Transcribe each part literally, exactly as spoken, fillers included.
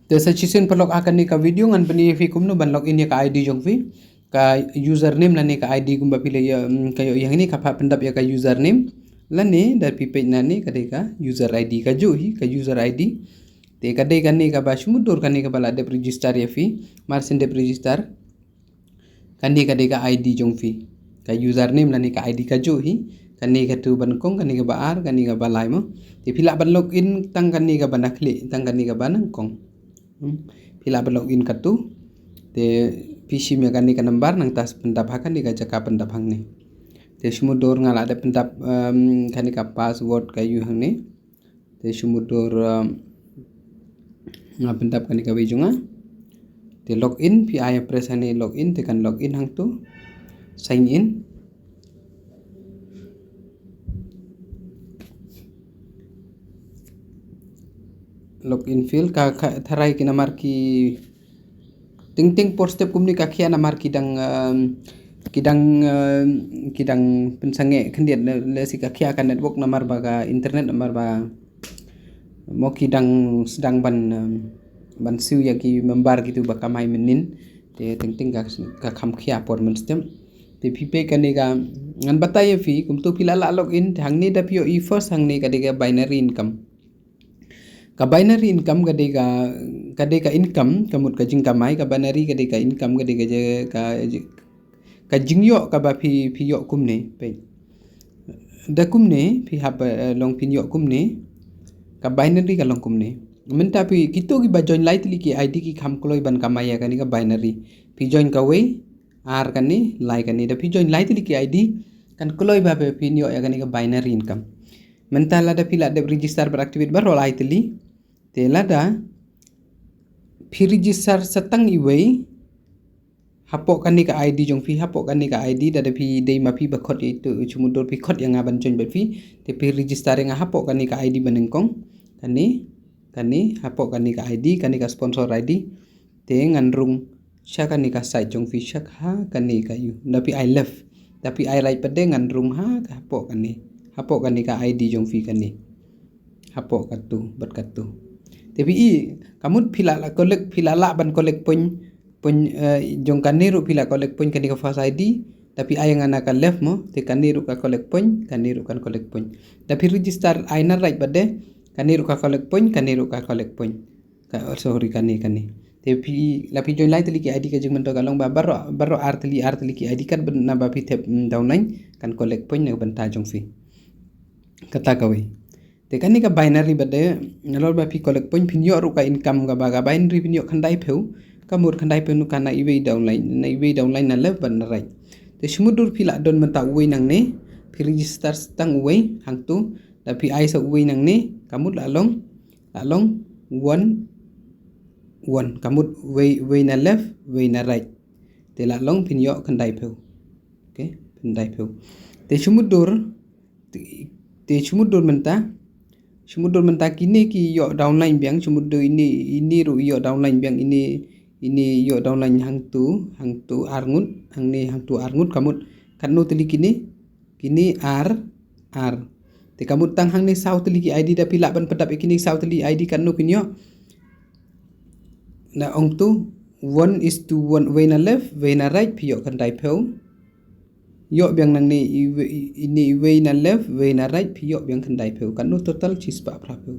Te sa shisien paralok, ha kane ka video ngan pyni ïa phi kumno ban log in ïa ka I D jong phi. Ka username lane ka I D kumba phi la ïoh, mm, ka ïoh ïa hangne ka pha pyndap ïa ka username. Lane da phi peit nangne ka dei ka user I D, ka juh hi ka user I D. Te ka dei kane kaba shu mutdur kane kaba la dep register ïa phi. Mar shen dep register, kane ka dei ka I D jong phi. Ka username lane ka I D ka juh hi. Kane katu ba nyngkong, kane kaba ar, kane kaba lai mo. Te phi lah ban log in tang kane kaba na khlieh, tang kane kaba nyngkong. Hmm. Phi lah ban log in katu. Te phi shim ïa kane ka number, nangta sa pyndap ha kane ka jaka pyndap hangne. Te shu mutdur nga la dep pyndap, em, kane ka password ka ïoh hangne. Te shu mutdur, um, nga pyndap kane kawei jong nga. Te log in, phi ai press hangne log in, te kan log in hangtu. Sign in. Log in fail, ka, ka tharai ki namar ki Teng teng por step kumne ka khia namar ki dang, um, ki dang, um, ki dang pynsangeh khyndiat, lehse ka khia ka network namar ba ka internet namar ba mo ki dang sdang ban, um, ban siew ïa ki member kitu ba kamai mynnin. Te teng teng ka, ka kham khia por mynstep. Te phi peit kane ka ngan batai ïa phi kumtu phi lah lah log in, te hangne da phi ïohi first hangne ka dei ka binary income. Ka binary income ka dei ka, ka dei ka income, ka mut ka jingkamai, ka binary ka dei ka income, ka dei ka je-, ka je-, ka jingïoh kaba phi, phi ïoh kumne, peit. Da kumne, phi hap, eh, long phin ïoh kumne, ka binary ka long kumne. Mynta phi, kito kiba join lai tylli ki I D ki kham kloi ban kamai ïa kane ka binary. Phi join kawei, ar kane, lai kane. Da phi join lai tylli ki I D, kan kloi ba phi, phin ïoh ïa kane ka binary income. Mynta lada phi la dep register bad activate baroh lai tylli. Te lada phi register sa tang iwei, hapoh kane ka I D jong phi, hapoh kane ka I D, da da phi dei ma phi ba khot ïa itu, shu mutdur phi khot ïa nga ban join bad phi, te phi register ïa nga hapoh kane ka I D ba nyngkong, kane, kane, hapoh kane ka I D, kane ka sponsor I D, te ngan rung sha kane ka site jong phi sha ha kane ka ïoh. Da phi ai left. Da phi ai right pat de ngan rung ha ka hapoh kane. Hapoh kane ka I D jong phi kane. Hapoh katu, bad katu. Te phi i, ka mut phi lah lah collect, phi lah lah ban collect point, point, eh, jong kane ruh phi lah collect point kane ka first I D. Da phi ai nga na ka left mo, te kane ruh ka collect point, kane ruh kan collect point. Da phi register ai na right pat de, kane ruh ka collect point, kane ruh ka collect point. Ka, oh, sorry, kane, kane. Te phi, la phi join lai tylli ki I D ka jingmyntoi ka long ba baroh, baroh ar tylli, ar tylli ki I D card ban naba phi thep, mm, downline, kan collect point na ka bynta jong phi. Kata kawei. Te kane ka binary pat de, nalor ba phi collect point, phin ïoh ruh ka income kaba, ka binary phin ïoh khyndai phew, ka mut khyndai phew nu ka na iwei downline, na iwei downline na left bad na right. Te shu mutdur phi lah don mynta uwei nangne, phi register tang uwei, hangtu, da phi ai sa uwei nangne, ka mut lah long, lah long, one, one. Ka mut wei, wei na left, wei na right. Te lah long phin ïoh khyndai phew. Okay, khyndai phew. Te shu mutdur, te, te shu mutdur mynta. Shu mutdur mynta kine ki ïoh downline biang, shu mutdur ine, ine ruh ïoh downline biang, ine, ine ïoh downline hangtu, hangtu ar ngut, hangne hangtu ar ngut ka mut. Katno tylli kine, kine ar, ar. Te ka mut tang hangne saw tylli ki I D da phi lah ban pyndap ïa kine saw tylli I D katno kin ïoh. Na ong tu, one is to one, wei na left, wei na right, phi ïoh khyndai phew. Ïoh biang nangne i, i, ine i wei na left, wei na right, phi ïoh biang khyndai phew. Katno total shispah phra phew.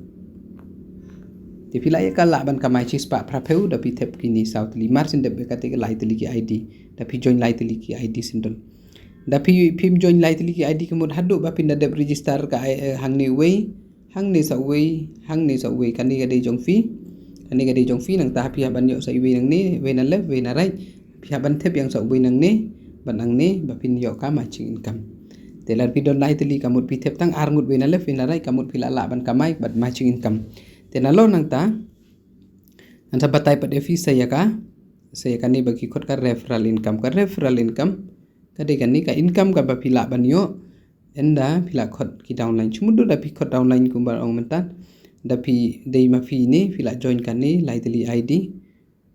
Te phi lah ïa ka lah ban kamai shispah phra phew, da phi thep kine saw tylli mar shen dep ïa kata ka lai tylli ki I D. Da phi join lai tylli ki I D shen don. Da phi, phim join lai tylli ki I D ka mut haduh ba phin da dep register ka, eh, hangne wei, hangne sa wei, hangne sa wei, kane ka dei jong phi, kane ka dei jong phi, nangta phi hap ban ïoh sa wei nangne, wei na left, wei na right, phi hap ban thep ïa sa wei nangne, bad nangne, ba phin ïoh ka matching income. Te lada phi don lai tylli ka mut phi thep tang ar ngut wei na left, wei na right, ka mut phi lah lah ban kamai, bad matching income. Te nalor nangta, ngan sa batai pat ïa phi sa ïa ka, sa ïa kane ba ki khot ka referral income, ka referral income, ka dei kane ka income kaba phi lah ban ïoh, ynda phi lah khot ki downline. Shu mutdur da phi khot downline kumba ong mynta. Da phi dei ma phi ine, phi lah join kane, lai tylli I D.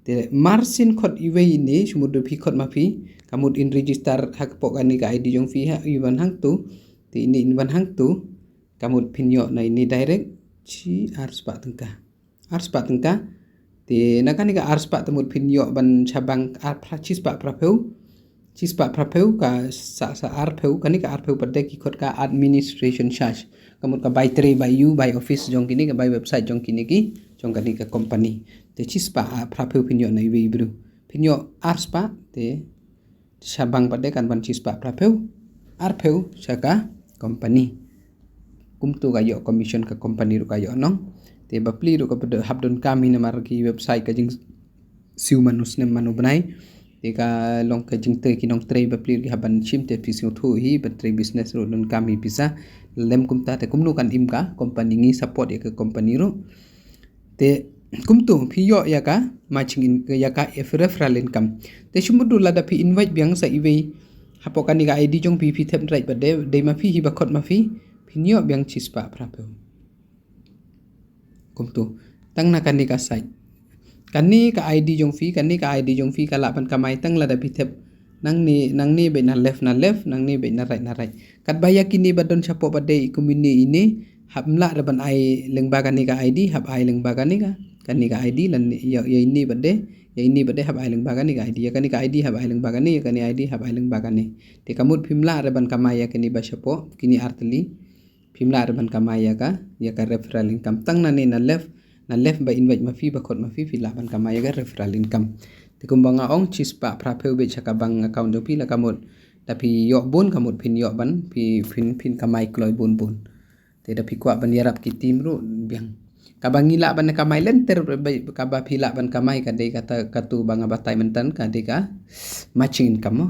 Te mar shen khot iwei ine, shu mutdur phi khot ma phi, ka mut in register hapoh kane ka I D jong phi ha, i wan hangtu. Te ine in wan hangtu, ka mut phin ïoh na ine direct, shi ar spah tyngka. Ar spah tyngka, Te na kane ka ar spah te mut phin ïoh ban sha bank ar phra, shispah phraphew. Shispah phraphew ka sa, sa arphew, kane ka arphew pat de ki khot ka administration charge. Ka mut ka bai trei bai ïew, bai office jong kine, ka bai website jong kine ki, jong kane ka company. Te shispah, ah, phraphew phin ïoh na iwei i briew. Phin ïoh ar spah, te sha bank pat de kan wan shispah phraphew, arphew sha ka company. Kumtu ka ïoh commission ka company ruh ka ïoh nong. Te bapli ruh ka pyndonkam hi namar ki website ka jingsiew mano snem mano bnai. Te ka long ka jingtrei ki nongtrei bapli ruh ki hap ban shim te phi sngewthuh hi ba trei business ruh donkam hi pisa. Lem kumta te kumno kan im ka company, ngi support ïa ka company ruh. Te kumtu phi ïoh ïa ka matching in, ïa ka referral income. Te shu mutdur lada phi invite biang sa iwei hapoh kane ka I D jong phi, phi thep right pat de, dei ma phi hi ba khot ma phi, phin ïoh biang shispah phraphew. Kumtu tang na kane ka site. Kane ka I D jong phi, kane ka I D jong phi ka lah ban kamai tang lada phi thep nangne, nangne beit na left na left, nangne beit na right na right. Katba ïa kine ba don shapoh pat de i kumne ine, hap mlah re ban ai lyngba kane ka I D, hap ai lyngba kane ka, kane ka I D, lane ïa, ïa ine pat de, ïa ine pat de hap ai lyngba kane ka I D, ïa kane ka I D hap ai lyngba kane, ïa kane I D hap ai lyngba kane. Te ka mut phim lah re ban kamai ïa kane ba shapoh, kine ar tylli. Phim lah re ban kamai ïa ka, ïa ka referral income. Tang nangne na left, na left ba invite ma phi, ba khot ma phi, phi lah ban kamai ïa ka referral income. Te kumba nga ong, shispah phraphew beit sha ka bank account jong phi la ka mut. Da phi ïoh bun ka mut phin ïoh ban, phi, phin, phin kamai kloi bun bun. Te da phi kwah ban ïarap ki team ruh biang. Kaba ngi lah ban kamai lynter beit, kaba phi lah ban kamai ka dei kata, katu ba nga batai mynta ka dei ka matching income mo.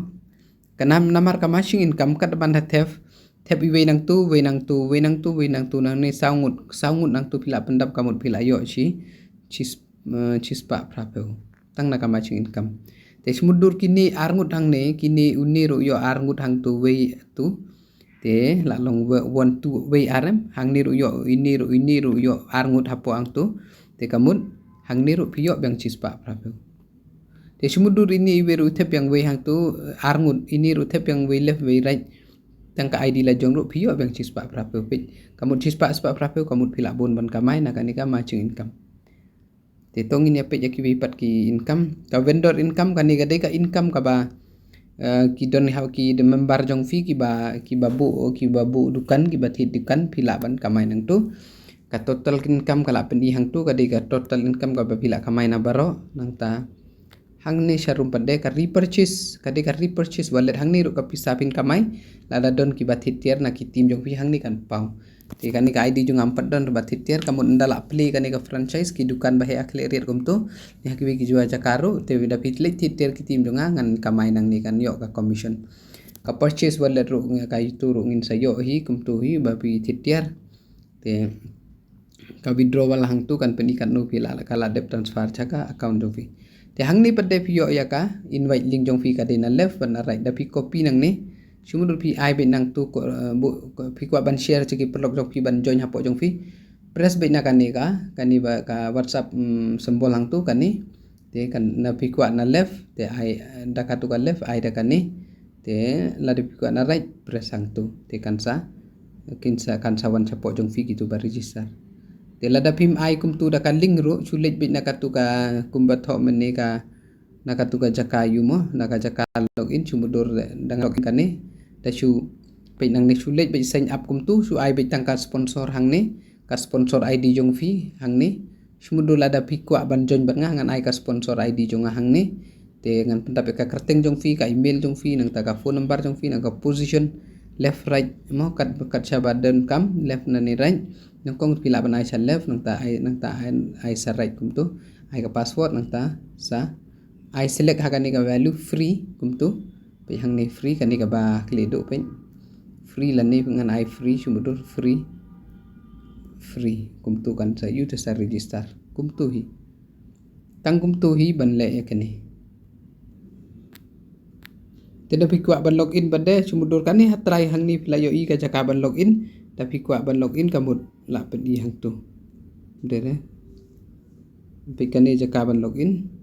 Ka nam, namar ka matching income kat ban da thep, thep iwei nangtu, wei nangtu, wei nangtu, wei nangtu, nangne saw ngut, saw ngut nangtu phi lah pyndap ka mut phi lah ïoh shi, shis, eh, shispah phraphew. Tang na ka matching income. Te shu mutdur kine ar ngut hangne, kine une ruh ïoh ar ngut hangtu wei tu. Te lah long we-, one two wei ar em, hangne ruh ïoh, ine ruh, ine ruh ïoh ar ngut hapoh hangtu. Te ka mut, hangne ruh phi ïoh biang shispah phraphew. Te shu mutdur ine iwei ruh thep biang wei hangtu, eh, ar ngut, ine ruh thep biang wei left wei right. Tang ka I D la jong ruh phi ïoh biang shispah phraphew peit. Ka mut shispah, spah phraphew, ka mut phi lah bun ban kamai na kane ka matching income. Te to ngin ïa peit ïa kiwei pat ki income. Ka vendor income kane ka dei ka income kaba, eh, ki don ha ki de member jong phi kiba, kiba buh, kiba buh dukan, kiba thied dukan, phi lah ban kamai nangtu. Ka total income ka lah pyni hangtu, ka dei ka total income kaba phi lah kamai na baroh, nangta. Hangne sharum pat de ka repurchase, ka dei ka repurchase wallet, hangne ruh ka pisa phin kamai, lada don kiba thied tiar na ki team jong phi hangne kan paw. Te kane ka I D jong nga ym pat don ba thied tiar, ka mut ynda lah plie kane ka franchise ki dukan ba heh ha khlieh riat kumtu. Ïa kiwei ki jua jaka ruh, te da phi leit thied tiar ki team jong nga ngan kamai nangne kan ïoh ka commission. Ka purchase wallet ruh nga ka itu ruh ngin sa ïoh hi kumtu hi ba phi thied tiar. Te ka withdrawal hangtu kan pyni katno phi lah, ka lah dep transfer sha ka account jong phi. Te hangne pat de phi ïoh ïa ka invite link jong phi ka dei na left bad na right, da phi copy nangne. Shu mutdur phi ai beit nangtu ko, eh, bu, ko, phi kwah ban share sha ki paralok jong phi ban join hapoh jong phi. Press beit na kane ka, kane ba ka WhatsApp, mm, symbol hangtu kane. Te kan na phi kwah na left, te ai, eh, da katu ka left, ai da kane. Te lada phi kwah na right, press hangtu. Te kan sa, kin sa, kan sa wan shapoh jong phi kitu ba register. Te lada phim ai kumtu da ka link ruh, shu leit beit na katu ka kumba thoh mynne ka, na katu ka jaka ïu mo, na ka jaka login, shu mutdur dang login kane. Da shu peit nangne shu leit beit sign up kumtu, shu ai beit tang ka sponsor hangne, ka sponsor I D jong phi hangne. Shu mutdur lada phi kwah ban join bad nga ngan ai ka sponsor I D jong nga hangne. Te ngan pyndap ïa ka kyrteng jong phi, ka email jong phi, nangta ka phone number jong phi, nangta ka position left right mo, kat, kat shaba donkam left lane right. Nyngkong phi lah ban ai sha left, nangta ai, nangta ai, ai sha right kumtu. Ai ka password, nangta sa ai select ha kane ka value free kumtu. Peit hangne free kane kaba khleh duh peit. Free lane ngan ai free shu mutdur free. Free. Kumtu kan sa ïoh te sa register. Kumtu hi. Tang kumtu hi ban leh ïa kane. Te da phi kwah ban login pat de shu mutdur kane ha trai hangne phi la ïohi ka jaka ban login. Da phi kwah ban login ka mut lah pyni hangtu. Dei re. Peit kane jaka ban login.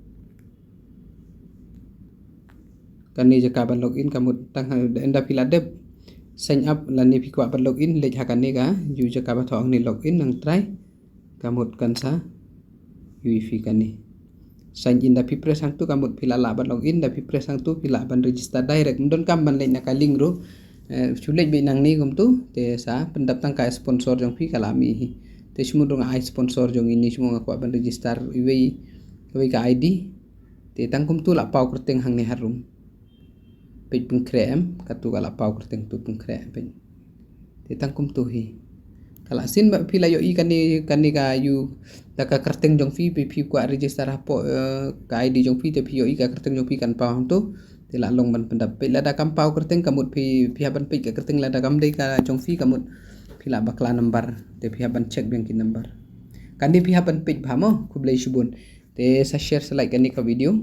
Kane jaka ban login ka mut tang ha, ynda phi la dep sign up lane phi kwah ban login, leit ha kane ka, ïu jaka ba thoh hangne login nang trai. Ka mut kan sa ïohi phi kane. Sign in da phi press hangtu ka mut phi la lah ban log in, da phi press hangtu phi lah ban register direct. Ym don kam ban leit na ka link ruh. Eh, shu leit beit nangne kumtu, te sa pyndap tang ka sponsor jong phi ka la mih hi. Te shu mut ruh nga ai sponsor jong ini, shu mut nga kwah ban register iwei, iwei ka I D. Te tang kumtu la paw kyrteng hangne harum. Peit pynkhreh em, katu ka la paw kyrteng tu pynkhreh peit. Te tang kumtu hi. Ka la sien ba phi la ïohi kane, kane ka ïu da ka kyrteng jong phi, phi, phi kwah register hapoh, eh, ka I D jong phi, te phi ïohi ka kyrteng jong phi kan paw hangtu. Te la long ban pyndap. Peit lada kam paw kyrteng ka mut phi, phi hap ban peit ka kyrteng, lada kam dei ka jong phi ka mut phi lah bakla number. Te phi hap ban check biang ki number. Kane phi hap ban peit bha mo, khublei shibun. Te sa share sa like kane ka video.